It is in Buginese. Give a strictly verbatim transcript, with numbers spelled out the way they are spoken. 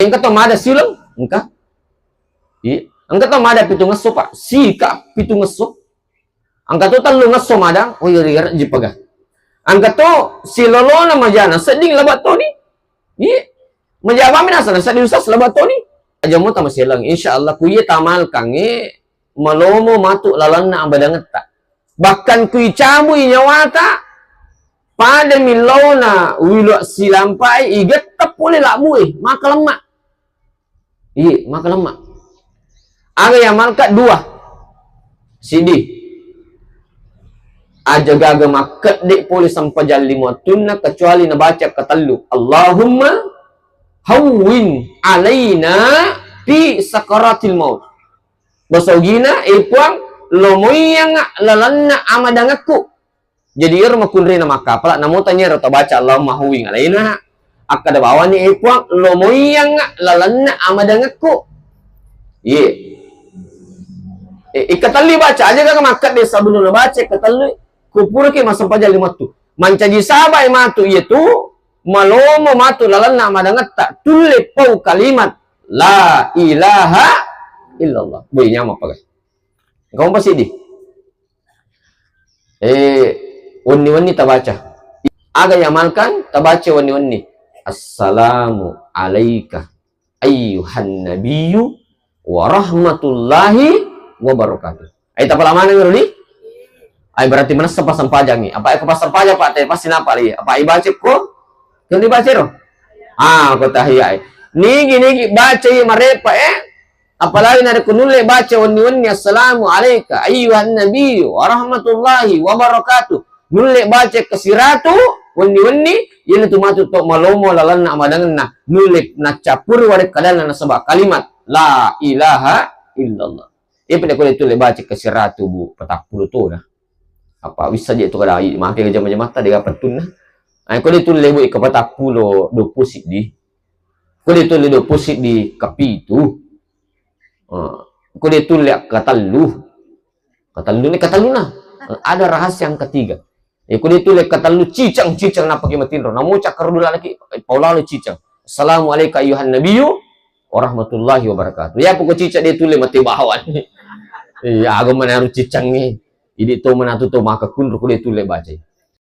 Engka to mada silong, engka. Iya. Engka to mada pitungesso, Pak. Sika pitungesso. Engka to tellungesso mada, oh iya, iya, jipaga. Engka to silolona majana, sedding laba toni. Iya. Majabami nasana, sedding usas laba toni. Aja mo tamaselang. Insya Allah, ku iya tamalkangnge, malomo matu lalanna abadangetta. Bahkan ku icabui nyawata, pada millauna wilo silampai, igetta pole labbue, maka lemma. Iya, maka lemma. Aga yamalka dua. Sidi. Aja gaga makkedde pole sempajang lima wattunna kecuali nabaca ketellu. Allahumma hawwin alaina fi sakaratil maut. Basa Ugina, eh Puang, lomoiyangnga lalanna amadangekku. Jadi iyaro makkunraina makkapala, namo tania ro tabaca Allahumma hawwin alaina, akkada bawani, eh Puang, lomoiyangnga lalanna amadangekku. Iye. Eh, ikketelli baca, aja gaga makkedde sebelum nabaca ikketelli, kupuraki massempajang lima wattu. Mancaji sabai matu iyatu, malomo matu lalanna amadangetta, tulle pau kalimat la ilaha illallah. Boy, nyameng pagai. Engka mopa siddi. Eh, wenni-wenni tabaca. Aga yamalkan tabaca wenni-wenni. Assalamu alaika ayyuhan nabiyyu wa rahmatullahi wa barakatuh. Ai tapala maneng ruli? Ai berarti manessa passempajangngi. Apa eko passempajang, Pak, te pasti napa li? Apa ibaca ko? Kan dibaca ro? Ah, ko tahiyai. Nigi-nigi baca iya marepa, eh. Apalagi narekko nulle baca wenni-wenni, "Assalamu alaika ayyuhan nabiyyu wa rahmatullahi wa barakatuh." Nulle baca kasiratu wenni-wenni, iyanatu matu to malomo lalanna amadangenna. Nulle naccappuri warekkadanna nasaba kalimat la ilaha illallah. Iya pada ko de tulle baca kasiratu, Bu, patappulo tona. Apa wissa je to kada i make jama-jamatta dega pettunna. Ai ko de tulle, Bu, ika patappulo dua pulo siddi. Ko de tulle dua pulo siddi kapitu. Ah, ko de tulle akkatellu. Katelluni, katelluna. Ada rahasia yang ketiga. Eh, ko de tulle katellu cicang, cicang napaki matinro. Namo cakkaruddu lalaki, eh, paulalo cicang. Assalamu alaika ayyuhan nabiyyu wa rahmatullahi wa barakatuh. Ya poko cicang de tulle mate bawang. Iya, aga manaru cicangnge. Idi to manatu to maka kunro ko de tulle bacai.